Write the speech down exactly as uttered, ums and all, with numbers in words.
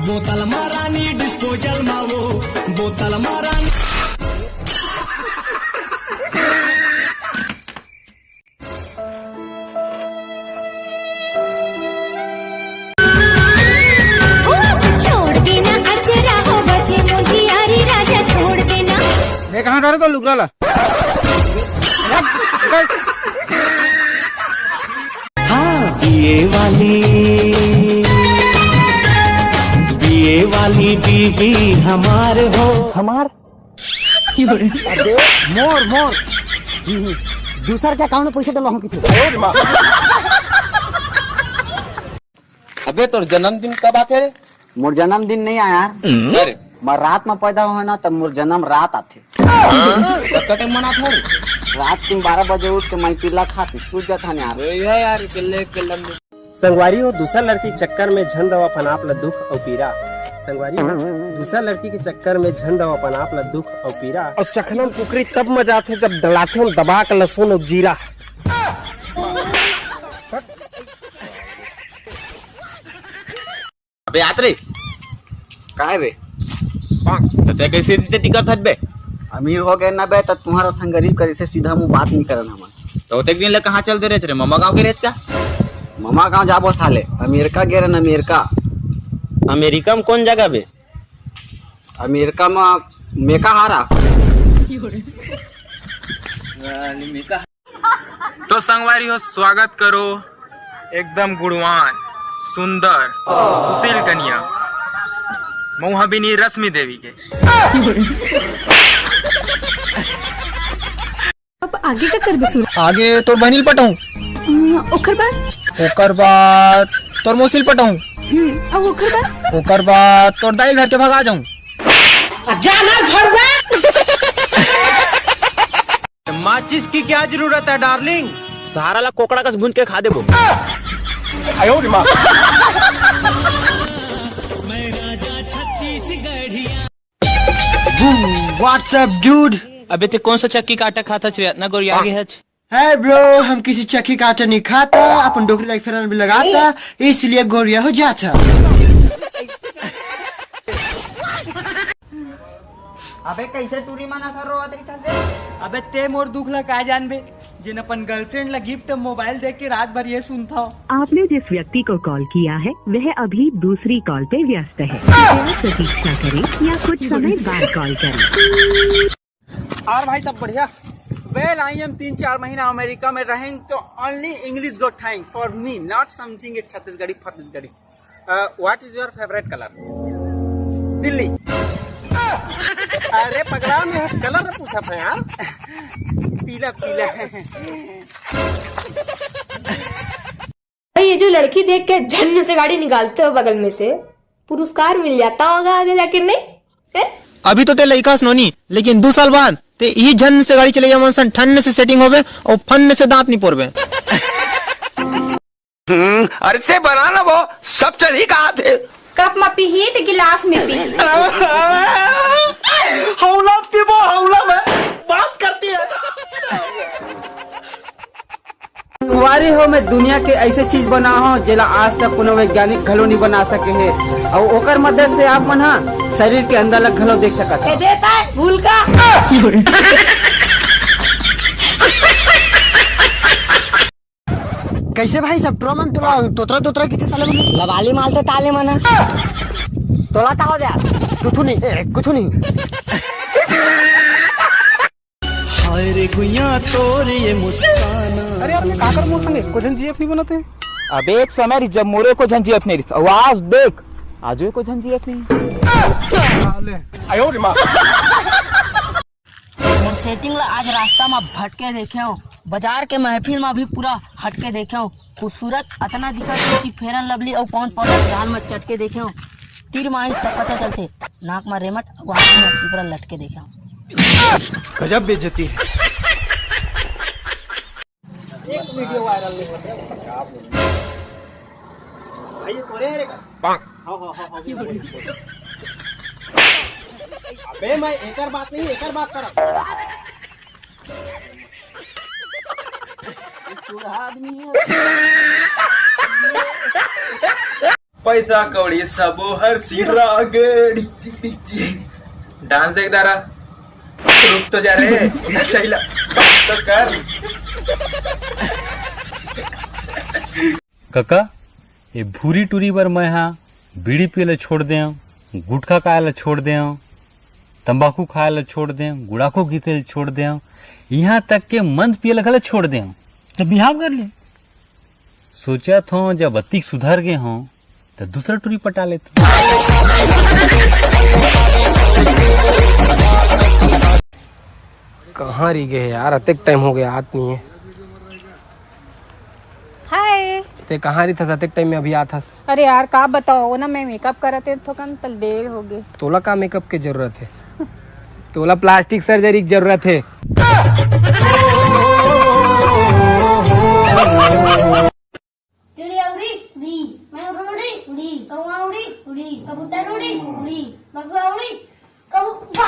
बोतल मा रानी डिस्पोजल मा वो, बोतल मा रानी। छोड़ देना अचरा हो बजे मोतियारी राजा, छोड़ देना। मैं कहाँ डालूँ तो लुगरा ला? हाँ, बीए वाली, बीए वाली बीबी हमार हो। हमार? अबे, मोर, मोर। दूसर के अकाउंट में पैसा डलवाहूँ किथे। अबे, तोर जन्मदिन कब आथे रे? मोर जन्मदिन नहीं आय यार। अरे। मैं रात में पैदा होय ना, तब मोर जन्म रात आथे। कतका टाइम मनात हो रे? रात के बारह बजे उठ के मैं पिल्ला खा के सूत जात हन यार। वही है यार, इकल्ले, इकल्ले में। संगवारी हो, दूसर लड़की के चक्कर में झन दव अपन आप ल दुख अउ पीरा। संगवारी हो, दूसर लड़की के चक्कर में झन दव अपन आप ल दुख अउ पीरा। अउ चखना म कुकरी तब मजा आथे, जब दलाथे हम दबा के लहसुन अउ जीरा। अबे आत रे। काय बे? त तैं कइसे इज्जत करत हस बे? अमीर हो गए ना बे, त तुम्हारा संग गरीब करे से सीधा मुंह बात नहीं करन हमन। त ओतेक दिन ले कहाँ चल दे रहे रे? ममा गाँव के रहे का? ममा गाँव जाबो साले, अमेरिका गे रहन, अमेरिका। अमेरिका में कौन जगह बे? अमेरिका में मेकाहारा। तो संगवारी हो, स्वागत करो एकदम गुणवान, सुंदर, सुशील कन्या, मऊहा बिनी रश्मि देवी के। अब आगे का करबे सुरू? आगे तोर बहिनी ल पटाहूँ। हम्म, ओकर बाद? ओकर बाद तोर मौसी ल पटाहूँ। हम्म, अब ओकर बाद? ओकर बाद तोर दाई ल धर के भगा जाहूँ। अब जा ना भड़ुआ। माचिस की क्या जरूरत है डार्लिंग? सहारा ला कोकड़ा कस भूंज के खा देबो। What's up, dude? अबे तैं कौन सा चक्की का आटा खाथस रे, अतना गोरिया गे हस? Hey bro, हम किसी चक्की का आटा नहीं खाता, अपन डोकरी लाइक फेरन भी लगाता, इसलिए गोरिया हो जाता। अबे कइसे टूरी मन असन रोवत रहिथस बे? अबे तैं मोर दुख ला का जानबे, जेन अपन गर्लफ्रेंड ला गिफ्ट मोबाइल दे के रात भर ये सुनथव। आपने जिस व्यक्ति को कॉल किया है, वह अभी दूसरी कॉल पे व्यस्त है। कृपया प्रतीक्षा करें या कुछ समय बाद कॉल करें। और भाई, सब बढ़िया? Well, I am तीन चार महीना अमेरिका में रहेंगे, तो only English go thank for me, not समझेंगे Chhattisgarhi फत्तीसगढ़ी। Uh, what is your favourite colour? Delhi. अरे पगला, मैं कलर पूछा था यार। पीला, पीला। भाई, ये जो लड़की देख के झन्न से गाड़ी निकालते हो बगल में से, पुरस्कार मिल जाता होगा आगे जाके, नहीं? हैं? अभी तो तैं लइका हस नोनी, लेकिन दू साल बाद तैं इही झन्न से गाड़ी चलइया मन सन ठन्न से सेटिंग होबे अउ फन्न से दांत निपोरबे। हम्म, अरे से बना ना वो, सब चल ही कहा थे। कप म पीही त गिलास में पीही। हौला पीबो, हौला में बात करती है। कुंवारी हो, मैं दुनिया के ऐसे चीज बना हो, जेला आज तक कोनो वैज्ञानिक घलो नहीं बना सके हे। अउ ओकर मदद से आप मन हा शरीर के अंदर ला घलो देख सकत ए हो। देता है भूल का। कैसे भाई सब ट्रो मन तोला तोतरा तोतरा किथे साले मन? लबाली मालते ताले मन। तोला का हो गया? कुछ नहीं, ए, कुछ नहीं। हाय रे गुइया तोर ये मुस्कान। अरे यार, मैं का कर मोर संगे? एको झन जीएफ नहीं बनत हे। अबे एक समय रिस जब मोरो एको झन जीएफ नहीं रिस। अउ आज देख, आजो एको झन जीएफ नहीं। आयो रे माँ। मोर सेटिंग ला आज रास्ता मा भटके देखे हो, बाजार के महफिल मा भी पूरा हटके देखे हो। खूबसूरत अतना दिखत हे कि फेरन लवली अउ पौंच पाउडर गाल मा चटके देखे हो। तीर मा आइस त पता चलथे, नाक मा रेमट अउ आँखी मा चिपरा लटके देखे हो। गजब बेइज्जती है। एक वीडियो वायरल नहीं होते। भाई, ये तोरे है रे का? हाँ, हाँ, हाँ, हाँ, ये बोल। अबे, मैं एकर बात नहीं, एकर बात कर। ये चूल्हा आदमी है। पैसा कौड़ी सबो हर सिरा गे, डिच्ची, डिच्ची। डांस देख दारा, रुक तो जा रे, नशा ही ला, तो कर। कका, ये भूरी टूरी बर मैं हा बीड़ी पिए ला छोड़ देंव, गुटखा खाए ला छोड़ देंव, तंबाकू खाए ला छोड़ देंव, गुड़ाखू घिसे ला छोड़ देंव, यहाँ तक के मंद पिए ला घला छोड़ देंव। तो बिहाव कर ले। सोचत हों, जब अतिक सुधर गे हों, त दूसरा टूरी पटा लेथों। कहाँ रही गए यार, अतेक टाइम हो गया, आत नहीं है। हाय। ते कहाँ रही थस, अतेक टाइम में अभी आत हस? अरे यार, का बताओ, वो ना मैं मेकअप करत हे थोकन, त देर हो गए। तोला का मेकअप के जरूरत है? तोला प्लास्टिक सर्जरी की जरूरत है। चिड़िया उड़ी, उड़ी। मैं उड़ी, उड़ी। कौआ उड़ी, उड़ी। कबूतर उड़ी, उड़ी। बगुआ उड़ी, कबू-,